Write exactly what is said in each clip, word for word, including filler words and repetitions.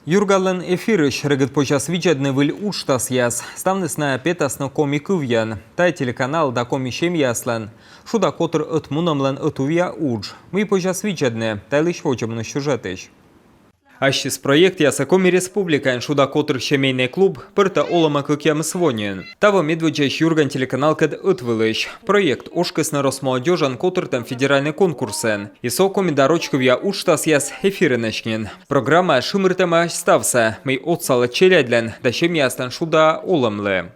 Юргалӧн эфирысь регыд позяс видзӧдны выль уджтасъяс. Ставныс найӧ петасны коми кывйӧн. Тайӧ телеканал да коми семьяяслӧн «Шуда котыр» ӧтмунӧмлӧн ӧтувъя удж. Мый позяс видзӧдны, та йылысь водзӧ миян сюжетысь. Ассьыс проектъясӧ Коми Республикаын «Шуда котыр» семейный клуб пӧртӧ олӧмӧ кӧкъямыс во нин. Таво медводдзаысь юрган телеканалкӧд ӧтвылысь. Проект ошкисны Росмолодёжӧн котыртӧм федеральнӧй конкурсын. И со коми да роч кывъя уджтасъяс эфирынӧсь нин. Программаыс шымыртӧмаӧсь ставсӧ, мый отсалӧ челядьлӧн да семьяяслӧн шуда олӧмлы.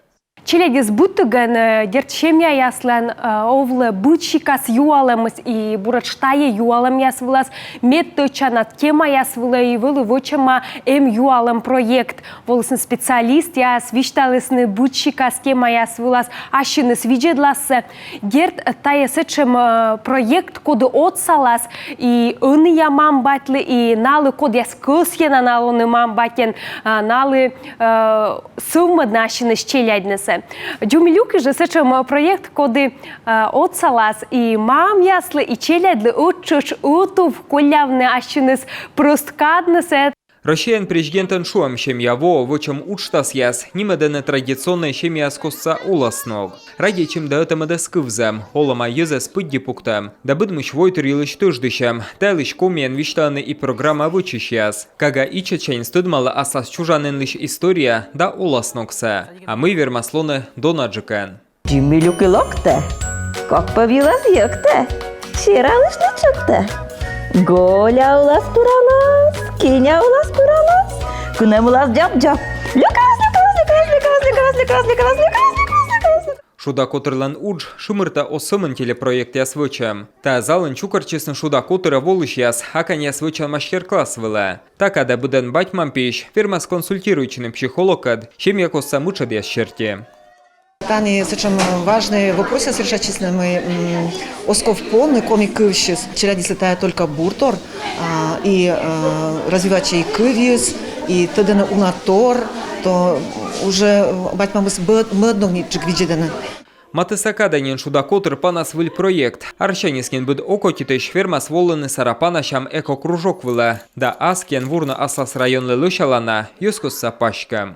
Челядьыс быдтігӧн, э, дерт, семьяяслӧн, э, овлӧ быд сикас юалӧмыс, и буретш тайӧ юалӧмъяс вылас, мед тӧдчанныд темаяс вылӧ, и вӧлі вӧчӧма «Эм юалӧм» проект. Волісны специалистъяс, висьталісны быд сикас темаяс вылас ассьыныс видзӧдлассӧ. Дерт, тайӧ сэтшӧм, э, проект, коді отсалас и ӧнія мам-батьлы, и налы, кодъяс кӧсйӧны на лоны мам-батьӧн, э, налы, э, сӧвмӧдны ассьыныс челядьнысӧ. Дзумилюкыс жӧ сэтшӧм, э, проект, коді, э, отсалас и мамъяслы, и челядьлы ӧттшӧтш ӧтув коллявны ассьыныс прӧст каднысӧ. Россияын президентӧн шуӧм семья воӧ вӧчӧм уджтасъяс нимӧдӧны традиционнӧй семьяяс костса оласног. Радейтчӧм да ӧта-мӧдӧс кывзӧм, олӧма йӧзӧс пыдди пуктӧм да быдмысь войтыр йылысь тӧждысьӧм. Та йылысь Комиын висьталӧны и программа вӧчысьяс. Кага ичӧтсяньыс тӧдмалӧ аслас чужанінлысь история да оласногсӧ. А мый вермас лоны донаджыкӧн? Дзумилюк и локтӧ, кок пӧв йылас йӧктӧ, сера лыжны чӧктӧ. Голя улас пыранас, Киня улас пыранас, кынӧм улас дзаб-дзаб. Люкас, люкас, люкас, люкас, люкас, люкас, люкас, люкас, люкас, люкас. «Шуда котырлӧн» удж шымыртӧ оз сӧмын телепроектъяс вӧчӧм. Та залын чукӧртчисны «Шуда котырӧ» волысьяс аканьяс вӧчан мастер-класс вылӧ. Та кадӧ быдӧн бать-мам пиысь вермас консультируйтчыны психологкӧд семья костса мытшӧдъяс серти. Тані сэтшӧм важнӧй вопросъяс решайтчисны, мый, м, оз ков полны коми кывсьыс. Челядьыслы тайӧ только бур тор, а, и, а, развивайтчӧ и кывйыс, и тӧдӧны уна тор, то уже бать-мамыс мӧд-, мӧд ног нитшӧмджык видзӧдӧны. Матысса кадӧ нин «Шуда котыр» панас выль проект. Арсяньыс нин быд окотитысь вермас волыны Сарапанасям экокружок вылӧ да аскиӧн вурны аслас районлы лӧсялана йӧзкостса паськӧм.